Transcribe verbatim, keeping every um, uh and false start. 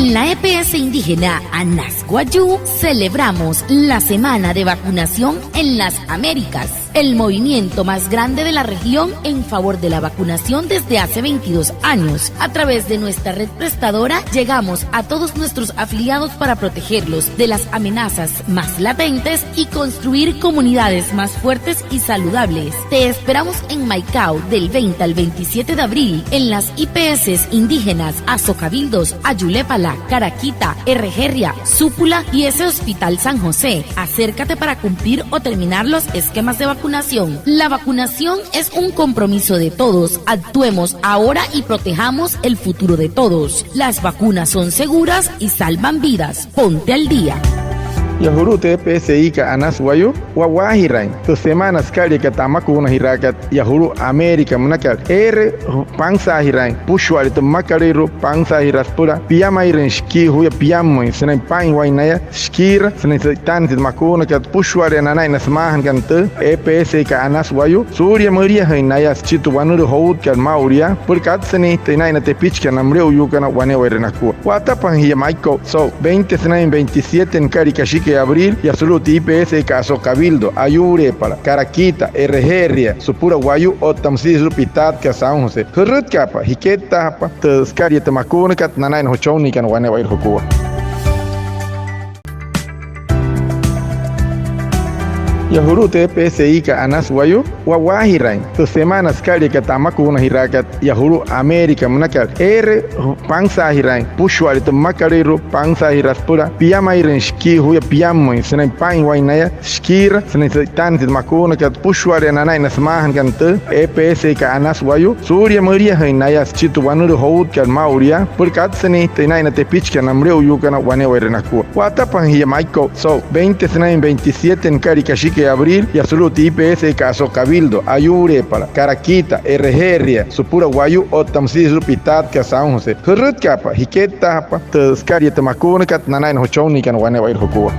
En la E P S indígena Anas Wayuu celebramos la Semana de Vacunación en las Américas, el movimiento más grande de la región en favor de la vacunación desde hace veintidós años. A través de nuestra red prestadora, llegamos a todos nuestros afiliados para protegerlos de las amenazas más latentes y construir comunidades más fuertes y saludables. Te esperamos en Maicao del veinte al veintisiete de abril, en las I P S indígenas Asocabildos, Ayulepala, Caraquita, Erejeria, Supula y ese Hospital San José. Acércate para cumplir o terminar los esquemas de vacunación. La vacunación es un compromiso de todos. Actuemos ahora y protejamos el futuro de todos. Las vacunas son seguras y salvan vidas. Ponte al día. Yaa julu'u tü E P S I kat Anas Wayuu wa'waajiraain tü semana sükaliakat tü amakuunajiraakat yaa julu'u América münakat, eere pansaajiraain süpüshua'ale tü mmakalüirua, pansaajiraa süpüla piamairüin shikii juya, piammüin sünain paa'inwain naya shikiira sünain sü'itaanüin tü makuunakat süpüshua'ale nanain na sümaajanakana tü E P S I kat Anas Wayuu. Suulia müliajüin naya süchi tü wanülüü joutkat maa'ulu yaa, süpüla katsüin tü naa'in na tepichikana na müle'uyuukana wane'ewai nakua. Wa'atapajüin jia Maiko'u so'u veinte sünain veintisiete nükalia kashikai abril yaa sulu'u tü I P S kat Asocabildo, Ayuuleepala, Caraquita, Erejeria, süpüla Wayuu otta müsia sulu'u pitaatkat San José. Jürütkaapa, jikettaajapa tü sükaliakat tü makuunakat nanain na jüchonniikana wane'ewai jukua. Yaa julu'u tü E P S I kat Anas Wayuu wa'waajiraain tü semana sükaliakat tü amakuunajiraakat yaa julu'u América münakat, eere pansaajiraain süpüshua'ale tü mmakalüirua, pansaajiraa süpüla piamairüin shikii juya, piammüin sünain paa'inwain naya shikiira sünain sü'itaanüin tü makuunakat süpüshua'ale nanain na sümaajanakana tü E P S I kat Anas Wayuu. Suulia müliajüin naya süchi tü wanülüü joutkat maa'ulu yaa, süpüla katsüin tü naa'in na tepichikana na müle'uyuukana wane'ewai nakua. Wa'atapajüin jia Maiko'u so'u veinte sünain veintisiete nükalia kashikai abril yaa sulu'u tü I P S kat Asocabildo, Ayuuleepala, Caraquita, Erejeria, süpüla Wayuu otta müsia sulu'u pitaatkat San José. Jürütkaapa, jikettaajapa tü sükaliakat tü makuunakat nanain na jüchonniikana wane'ewai jukua.